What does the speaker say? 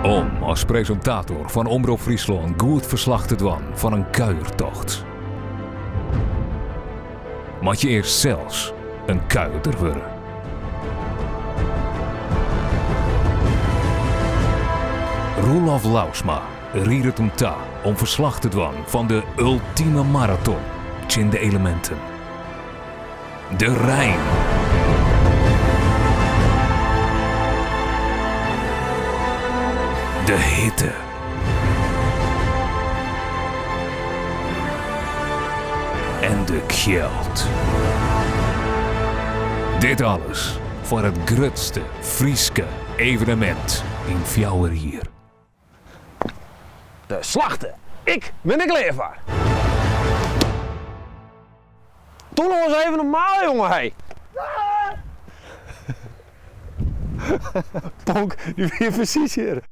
Om as presintator fan Omrop Fryslân goed ferslach te dwaan fan in kuiertocht, moat je earst sels in kuierder wurde. Roelof Lousma riedet him ta om ferslach te dwaan fan de ultime maraton tsjin de eleminten. De rein. De hitte. En de kjeld. Dit alles foar it grutste Fryske evenemint yn fjouwer jier. De Slachte, ik bin der klear foar! Doe no ris even normaal jonge hé! Ponk, dy wie presys hjir.